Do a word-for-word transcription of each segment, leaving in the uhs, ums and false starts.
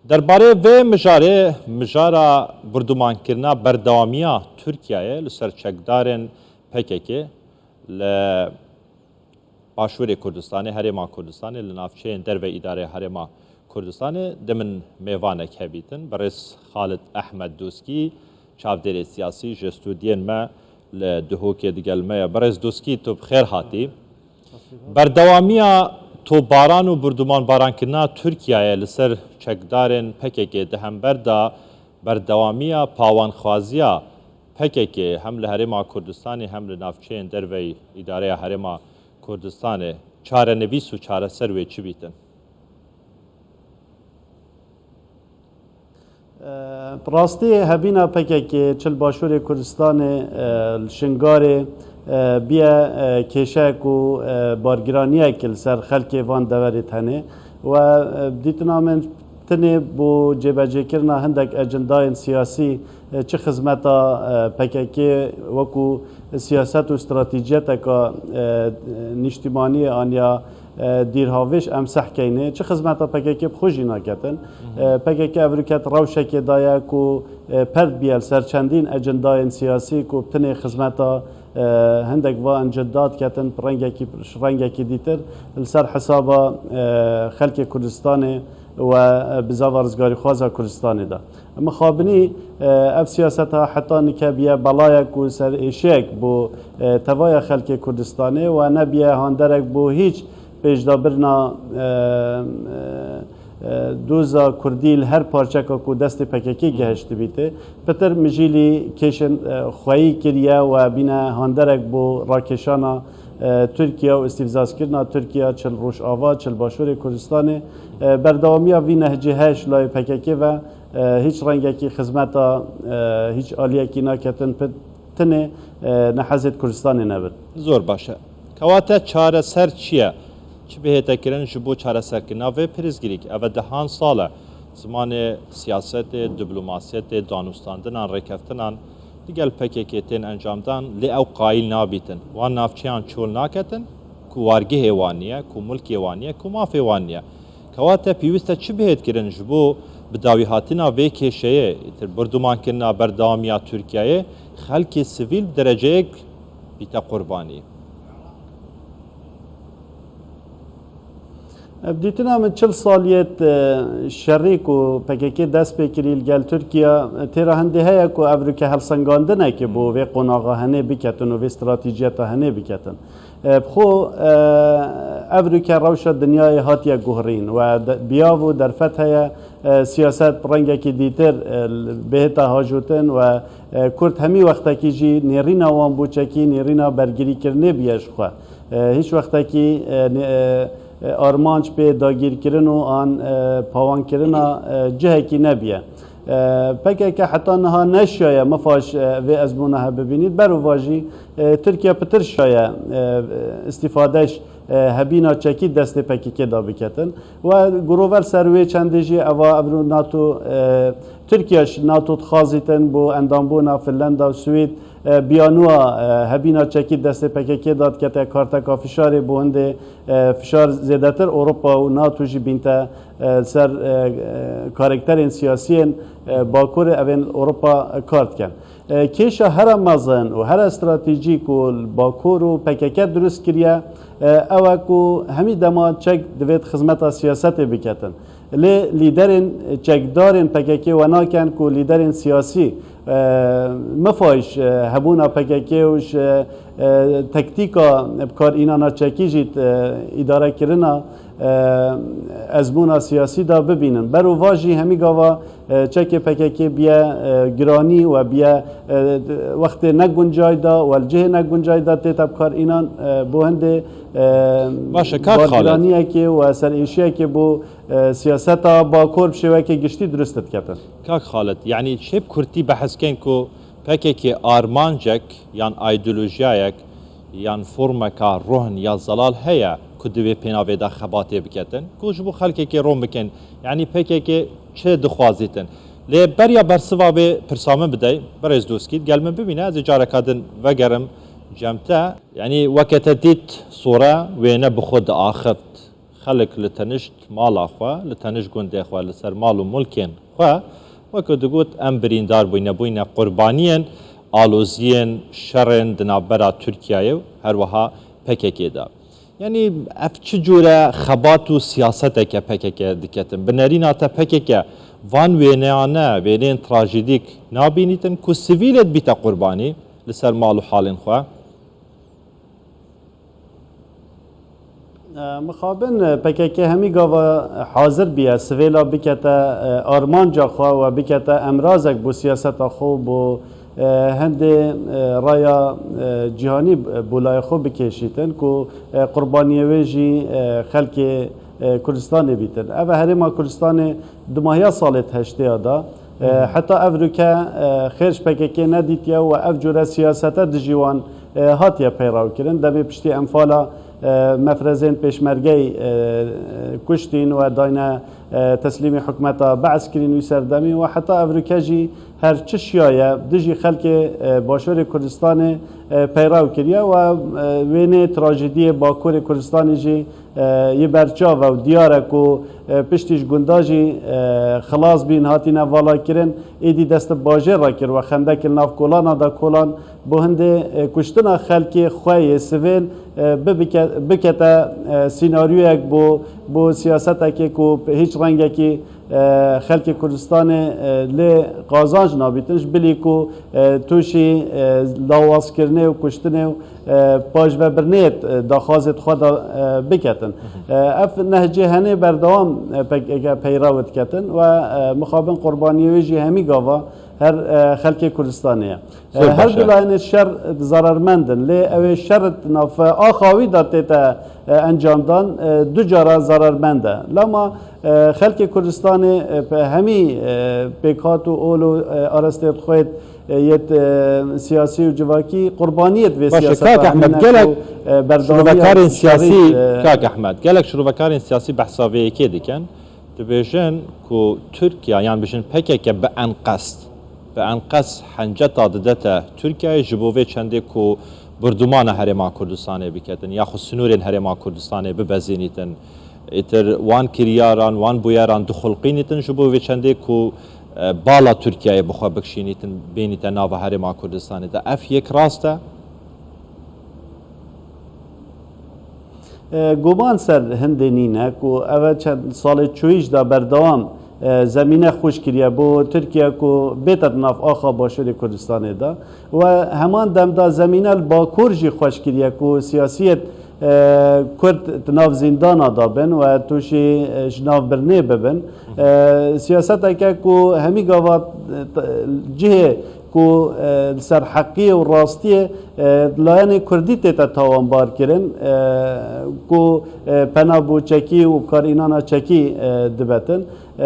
Derbarê vê mijarê, mijara bordûmankirina berdewamiya Tirkiyeyê li ser çekdarên P K K li Başûrê Kurdistanê, Herêma Kurdistanê, li navçeyên derveyî îdareyê Herêma Kurdistanê, di min mêvanek hebîtin. Birêz Xalid Ehmed Doskî, çavdêrê siyasî ji stûdiyên me li Duhokê digel me ye. Birêz Doskî, tu bi xêr hatî. Berdewamiya topbaran û bordûmanbarankirina Tirkiyeyê li ser çekdarên P K K di hember de berdewamiya pawanxwaziya P K K hem li Herêma Kurdistanê hem li navçeyên derveyî îdareya Herêma Kurdistanê çarenivîs û çareser wê çi bîtin? Bi rastî hebîna P K K çi li Başûrê Kurdistanê, li Şingarê biye kêşeyek û bargiraniyek li ser xelkê van deverê tenê we dîtina min tinê bo cêbecêkirina hindek ecendayên siyasî, çi xizmeta P K K wekû siyaset û stratejiyeteka nîştîmaniyê aniya dîrhavêj em seh keynê. Çi xizmeta P K K bi xwe jî naketin. P K K evrûket rewşekê daye ku pert biye li ser çendîn ecendayên siyasî ku bi tinê xizmeta hindek va ecenda diketin bi rengekî, rengekî dîtir li ser hesaba xelkê Kurdistanê we bizava rizgarîxwaza Kurdistanê de. Mixabinî ev siyaseta heta nike biye belayek û serêşiyek bo tevaya xelkê Kurdistanê we nebiye handerek bo hîç pêşdabirina doza Kurdî li her parçeka ku destê P K K gehiştibîtê. Pitir mijîlî kêşên xweyî kiriye we bîne handerek bo rakêşana Tirkiye û îstîfzazkirina Tirkiye çi li Rojava, çi li Başûrê Kurdistanê. Berdewamiya vî nehcê heye ji layê P K K ve. Hîç rengekî xizmeta hîç aliyekî naketin pê tinê nehezêt Kurdistanê nebin. Zor baş e. Kewate çareser çi ye? Çi bihête kirin ji bo çareserkirina vê pirsgirîk? Ev e dehan sal e zimanê siyasetê, diplomasiyetê, danûstandinan, rêkeftinan digel P K K tên encamdan, lê ew qayîl nabîtin. Wan navçeyan çol naketin ku wargihê wan niye, ku milkê wan niye, ku mafê wan niye. Kewate pêwîst e çi bihêt kirin ji bo bidawîhatina vê kêşeyê, îtir bordûmankirina berdewamiya Tirkiyeyê, xelkê sivîl bi dereceyek bîte qurbanî? Bi dîtina min çil saliyêt şerî ku P K K dest pê kirî li gel Tirkiye, têra hindê heye ku evrûke helsengandinekê bo vê qonaxa henê biketin û vê stratejiyeta henê biketin. Bi xwe ev rûke rewşa dinyayê hatiye guhirîn we biyav û derfet heye, siyaset bi rengekî dîtir bihête hajotin we Kurd hemî wextekî jî nêrîna wan bû çekî nêrîna bergirîkirinê biye ji xwe. Hîç wextekî armanc pê dagîrkirin û an pawankirina cihekî nebiye. P K K heta niha neşiyaye mifaş vê ezmûna hebibînît. Berovajî Tirkiye pitir şaye îstîfade ji hebîna çekî destê P K K de biketin. We girover ser wê çendê jî eva ev NATO, Tirkiye ji NATO dixwazîtin bo endambûna Finlanda û Swêd. Biyanûa hebîna çekî destê P K K de dikete karteka fişarê bo hindê fişar zêdetir Ewropa û NATO jî bînte ser karekterên siyasiyên Bakurê evên Ewropa kar dikin. Kêşa here mezin û here stratejî ku li Bakur û P K K dirust kiriye, ew e ku hemî dema çek divêt xizmeta siyasetê biketin. Lê lîderên çekdarên P K K we nakin ku lîderên siyasî, e, mifa ji hebûna P K K û ji, e, tektîka bikarînana çekî jî, e, îdarekirina, e, ezmûna siyasî de bibînin. Berovajî hemî gava, e, çekê P K K biye, e, giranî we biye, e, wextê ne guncay de we li cihê ne guncay de tête bikarînan, e, bo hindê, e, Baş e, kak Xalid. Bargiraniyekê we serêşiyekê bo e, siyaseta Bakur bi şêwekê giştî dirust diketin. Kak Xalid, yanî çê bi kurtî behs kein ku P K K armancek yan aydolojiyayek yan formeka ruhn ya zelal heye ku di vê pênavê de xebatê biketin, ku ji bo xelkekê rom bikin, yanî P K K çi dixwazîtin. Lê beriya bersiva vê pirsa min bidey, birêz Doskî, gel min bibîne, ez ê careka din vegerim cem te. Yanî weke te dît sore wêne bi xwe diaxift. xelk li tenişt mala xwe, li tenişt gundê xwe, li ser mal û mulkên xwe, weke digot, em birîndar bûyne, bûyne qurbaniyên aloziyên şerên di navbera Tirkiyeyê û her wiha P K K de. Yanî ev çi cûre xebat û siyaseteke P K K diketin? Bi nerîna te P K K van wêneyane, wêneyên trajîdîk nabînîtin ku sivîlê dibîte qurbanî li ser mal û halên xwe? Mixabin P K K hemî gava hazir biye sivêla bikete armanca xwe we bikete emrazek bo siyaseta xwe bo hindê raya cîhanî bo layê xwe bikêşîtin ku qurbaniyê wê jî xelkê Kurdistanê bîtin. Ev e Herêma Kurdistanê dimahiya salê heştê ya da. Heta ev rûke xêr ji P K K nedîtiye û ev cure siyasete dijî wan hatiye peyrawkirin. Demê piştî enfala mefrezên pêşmergeyî kuştîn we dayne teslîmî hikûmeta Be'es kirîn wî serdemî û heta ev rûke jî her çi şiyaye dijî xelkê Başûrê Kurdistanê peyraw kiriye û wênê trajîdiyê Bakurê Kurdistanê jî yê berçav e û diyar e ku piştî ji gunda jî xilas bîn, hatîne valakirin, êdî dest bi bajêr re kir we xendek li nav kolana da kolan bo hindê kuştina xelkê xwe yê sivêl bikete sînaryoyek bo bo siyasetekê ku hîç rengekî xelkê Kurdistanê lê qazanc nabîtin, ji bilî ku tûşî lawazkirinê û kuştinê û paşvebirnê daxwazê xwe de biketin. Ev nehcê henê berdewam peyrew diketin we mixabin qurbaniyê wê jî hemî gava her xelkê Kurdistanê ye. Her du layinê şer zararmend in, lê ew ê şer di nav axa wî de tête encamdan du cara zararmend e. Lema xelkê Kurdistanê hemî pêkhat û ol û arestêt xwêt yêt siyasî û civakî qurbaniyêt vê Baş e, siyaseta kak Ehmed, hemîne gelek ku, e, berdewamiya şirovekarên siyasî, şerî, e, kak Ehmed, gelek şirovekarên siyasî behsa vê yekê dikin. Dibêjin ku Tirkiye, yan bijin P K K bi enqest, bi enqest henceta didete Tirkiyeyê ji bo vê çendê ku burdumana Herêma Kurdistanê biketin, yaxud sinûrên Herêma Kurdistanê bibezînîtin. Îtir wan kiryaran, wan bûyeran dixulqînîtin ji bo vê çendê ku, e, bala Tirkiyeyê bi xwe bikişînîtin, bênîte nava Herêma Kurdistanê de. Ev yek rast e? E, guman ser hindê nîne ku ev e çend salê çûyî jî de berdewam, e, zemîne xweş kiriye bo Tirkiye ku bête di nav axa Başûrê Kurdistanê de. We heman dem de zemîne li Bakur jî xweş kiriye ku siyasiyêt, e, Kurd di nav zîndana de bin we tûşî, e, ji nav birnê bibin. E, siyaseteke ku hemî gava, e, t-, cihê ku, e, li ser heqiyê û rastiyê, e, layenê Kurdî tête tawanbar kirin, e, ku, e, pena bo çekî û karînana çekî, e, dibetin. E,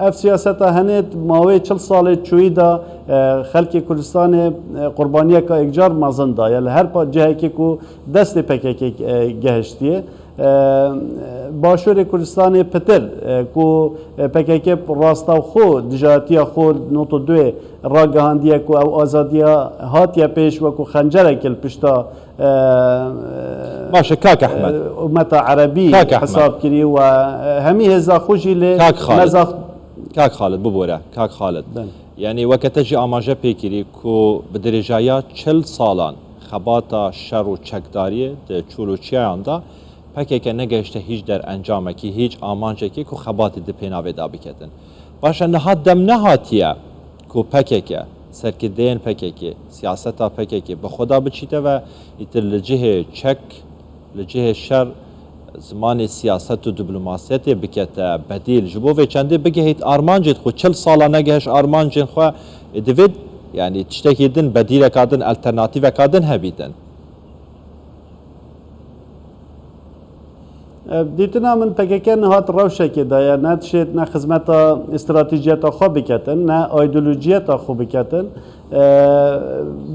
ev siyaseta henê mawê çil salê çûyî de, e, xelkê Kurdistanê, e, qurbaniyeka yekcar mezin daye. Li her pa-, cihekê ku destê P K K, e, gehiştiye. E, Başûrê Kurdistanê pitir, e, ku P K K rasta xwe, dijayetiya xwe nod û duê ragihandiye ku ew azadiya hatiye pêş wekû xencerekê li pişta, e, Baş e, kak Ehmed. e, ummeta erebî Kak Ehmed. hesab kirî û, e, hemî hêza xwe jî lê Kak Xalid. meza Kak Xalid, bibore, kak Xalid. Ben. Yanî weke te jî amaje pê kirî ku bi dirêjaya çil salan xebata şer û çekdariyê di çûl û çiyayan de P K K negehişte hîç derencamekî, hîç amancekî ku xebatê di pênavê de biketin. Baş e, niha dem nehatiye ku P K K, serkirdeyên P K K, siyaseta P K K bi xwe de biçîte ve, îtir li cihê çek, li cihê şer, zimanê siyaset û diplomasiyetê bikete bedîl. Ji bo vê çendê bigehît armancê xwe, çil sala negehiş armancên xwe, ê divê, yanî tiştekî din, bedîleka din, alternatîveka din hebîtin. E, dîtina min P K K niha di rewşekê de ye, ne dişêt ne xizmeta stratejiyeta xwe biketin, ne aydolojiyeta xwe biketin. E,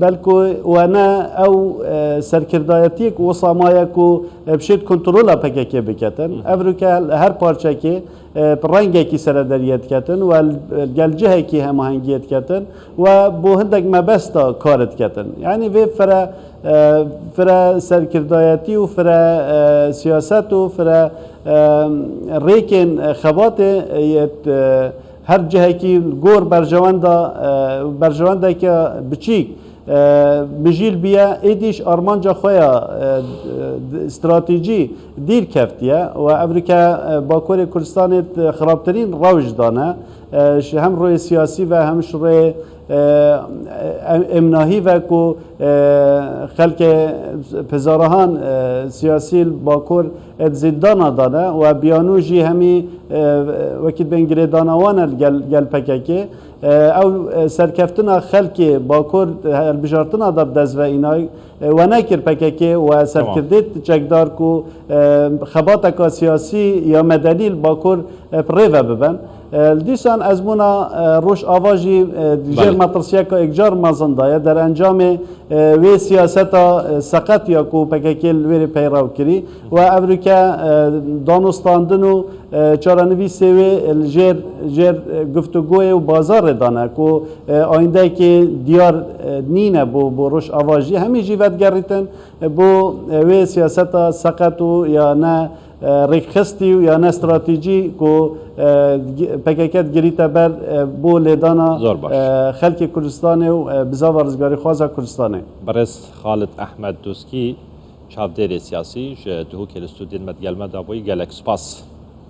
belku we ne ew, e, serkirdayetiyê ku wisa maye ku, e, bi şêt kontrola P K K biketin. Hı hı. Evroke her parçekê, e, bi rengekî serederiyê diketin we gel cihekî hemahengiyê diketin we bo hindek mebesta kar diketin. Yanî vê fire, e, fire serkirdayetî û fire, e, siyaset û fire, e, rêkên, e, xebatê, e, yê, e, her cihekî gor berjewenda, e, berjewendeke biçîk, e, mijîl biye, êdî ji armanca xwe ya, e, d-, stratejî dîr keftiye û evroke, e, Bakurê Kurdistanê di xirabtirîn rewş dane, e, ji hem rûyê siyasî ve hem ji rûyê, e, em-, emnahî ve ku, e, xelkê hezarahan, e, siyasî li Bakur, e, di zîndana de ne û biyanû jî hemî, e, wekî bên girêdana wan e li gel, gel P K K. E, ew, e, serkeftina xelkê Bakur, e, hilbijartina de bi dest ve îna, e, we nekir P K K û Tamam. serkirdê çekdar ku, e, xebateka siyasî ya medenî li Bakur, e, bi rê ve bibin. E, li dîsan ezmûna, e, Rojava jî, e, di jêr Belê. metirsiyeka êkcar mezin de ye. Derencamê, e, wê siyaseta, e, seqet ya ku P K K li wê rê peyrew kirî û evroke, e, danûstandin û, e, çarenivîsê wê, e, li jêr, jêr, e, guftûgoyê û bazarê de ne ku, e, ayîndeyekê diyar, e, nîne bo, bo Rojava jî. Hemî jî vedigerîtin, e, bo, e, wê siyaseta seqet û ya ne, e, rêkxistî û ya ne stratejî ku, e, P K K digirîte ber, e, bo lêdana, Zor baş. e, xelkê Kurdistanê û, e, bizava rizgarîxwaza Kurdistanê. Berêz Xalid Ehmed Doskî, çavdêrê siyasî ji Duhokê li stûdiyên me digel me dabûyî, gelek spas.